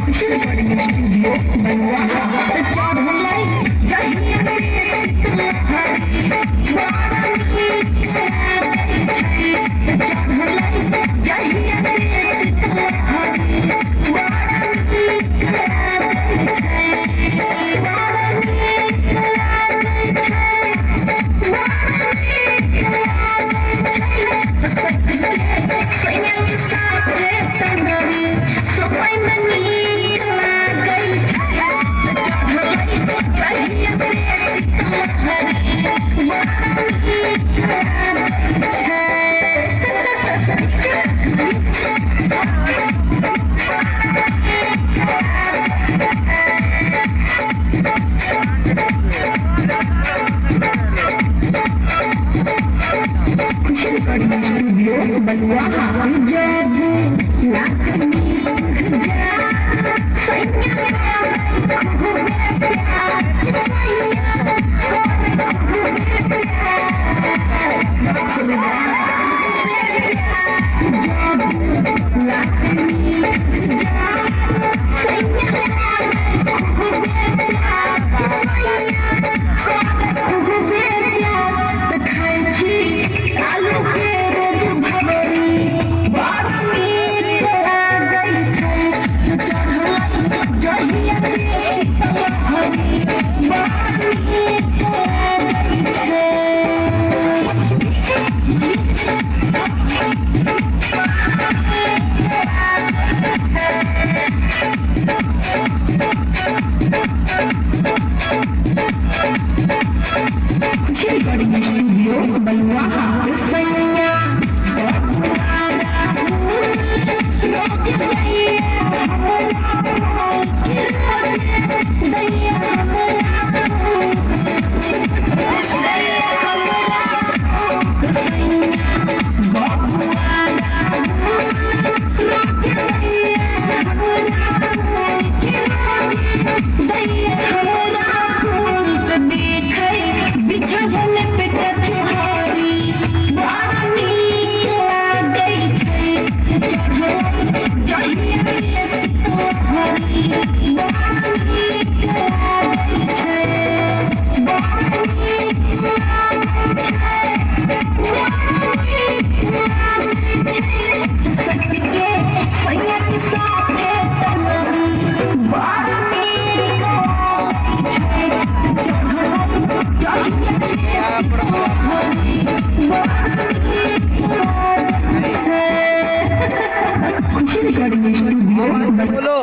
खुशी recording studio बलुआहा। चढ़लै जहिया से शीतलहरी बड़ा नीक लागै छै। चढ़लै जहिया से शीतलहरी बड़ा नीक लागै छै। बड़ा नीक लागै छै, बड़ा नीक लागै छै। सटके सैया के साथे टंगरी सोचैमे नीक लागै छै। चढ़लै जहिया से शीतलहरी बड़ा नीक लागै छै। खुशी रिकॉर्डिंग स्टूडियो बलुआहा। जब लागनी जा सैया करे खूबे प्यार, सैया करे खूबे प्यार। जब लागनी जा सैया करे खूबे प्यार, सैया करे खूबे प्यार। तऽ खाइ छी आलू के रोज भगरी बड़ा नीक लागै छै। चढ़लै जहिया से शीतलहरी बड़ा नीक लागै छै। खुशी रिकॉर्डिंग स्टूडियो बलुआहा। सैया बबुआ राहुल रोज जइया हमरा के रोज दैया हमरा, दैया हमरा। सैया बबुआ राहुल रोज जइया हमरा के रोज दैया हमरा फूल। तऽ देखै बिछौन पे कचहरी बड़ा नीक लागै छै। चढ़लै जहिया से शीतलहरी बड़ा नीक लागै छै। बड़ा नीक लागै छै, बड़ा नीक लागै छै। सटके सैया के साथे टंगरी बड़ा नीक लागै छै। चढ़लै जहिया से शीतलहरी बड़ा नीक लागै छै। खुशी रिकॉर्डिंग स्टूडियो बोलो।